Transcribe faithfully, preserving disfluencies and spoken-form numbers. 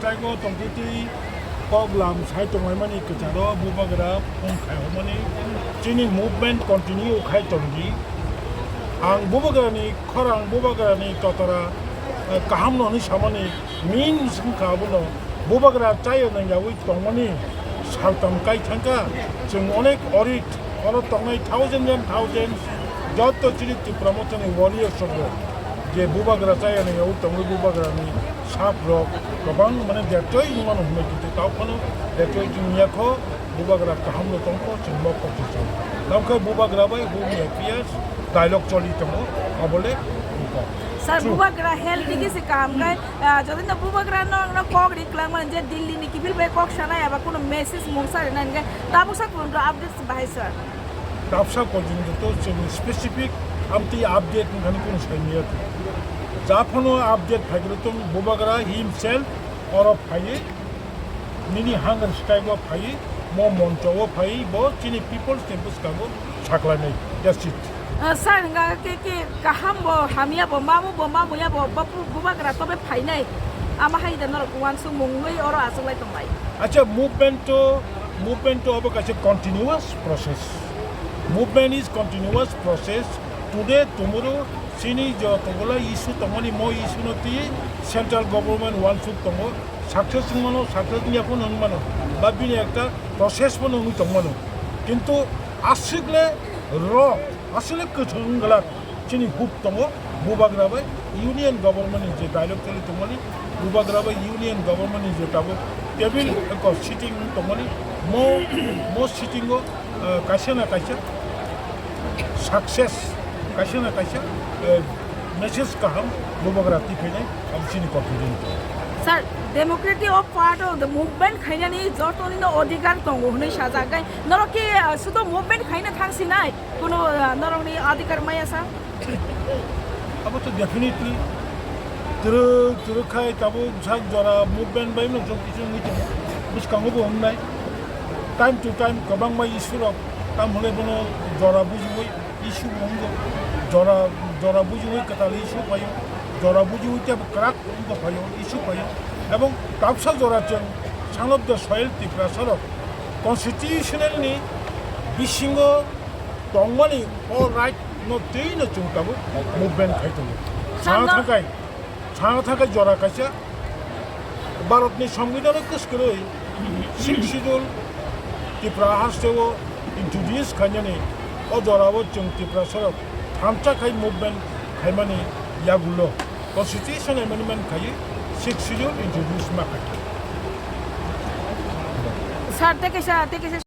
Taibo tongtwtwi kok lam sai tonglaimani kwcharo bubagra phone khai hwnmani chini movement continue khai tongdi. Ang bubagrani khorang bubagrani totora, eh, kahamno hwnwi samani main wngkha abono bubagra chaya nangyawi tongmani saltam kai thangkha. Chwng onek orit oro tongnai thousand and thousands joto chini Tipra Mothani warriors rok je bubagra chaya nangyawi tongwi bubagrani sap rok kwbang mane detoi wngmano hwnwi kintu tao phano detoi wngya kho, bubagra kaham no tongkho chwng mokol tisong. Tamkhe bubagra bai home affairs dialogue choli tongo, abole wngkha. Sir, true. Bubagra health digi se kaham khai, ah, jodi no bubagra no, no kok ri klang man je Delhi ni kibil bai kok sanai aba kuno message mungsa rina nge tabuk sa kuno update bahai sir. Tapsa porjonto to chwng specific amtwi update wngkhani kuno saimanya. Ja phano update phaikhe tong bubagra himself oro phaiwi nini hunger strike o phaiwi mo moncho o phaiwi bo chini people's campus kago saklainai. That's it. Ah, sir, hwnga khe, khe kaham bo, hamya bo, mamu bo, mamuya bo, bo bu-, bubagra tobe phainai. Ama hai da norok uansuk mungwi oro achuklai tonglai. Acha, movement to, movement to obo kaisa continuous process. Movement is continuous process. Today, tomorrow, chini jotogola issue tongmani mo issue no twi central government uansuk tongo. Success wngmano, success wngya phano wngmano. Ba bini ekta process phano wngwi tongmano. Kintu aswkle ro, aswkle kwthwng wngwlak. Chini huk tongo, bubagra bai union government ni je dialogue choli tongmani, bubagra bai union government ni je tabuk table eko sitting tongmani, mo, mo sitting o, eh, kaisa na kaisa success, kaisa na kaisa, eh, message kaham bubagra twi phainai, abo chini confident. Sir, democratic of part of the movement khainani joto nino odhikar tongo hwnwi sajak, kai norok ki, eh, sudo movement khaina thang sinai? Kuno, ah, norokni adhikar maya sa? Abo to definitely. Twrwk, twrwk khai tabuk sak jora movement bai no jok kisu wngwi tongo. Bwskango bo wngnai. Time to time kwbangma issue rok tam hwnwi bono jora bujiwi issue bo wngo. Jora, jora bujiwi kwtal issue phaio. Jora bujiwi tei kwrak wngbo phaio, issue phaio. Ebong tapsa jora chwng Son of the Soil Tiprasa rok constitutional ni bisingo tongmani o right no twi no chwng tabuk movement khai tongo. Sano- Sana thangkai, sana thangkai jora kaisa Bharat ni Songbidan o kwskwrwi Sixth Schedule Tripura haste o introduce khainani o jora o chwng Tripura sorok thansa khai movement khaimani yagulo. Constitution amendment khaiwi Sixth Schedule introduce ma khaikha. Sir, tei kaisa, tei kaisa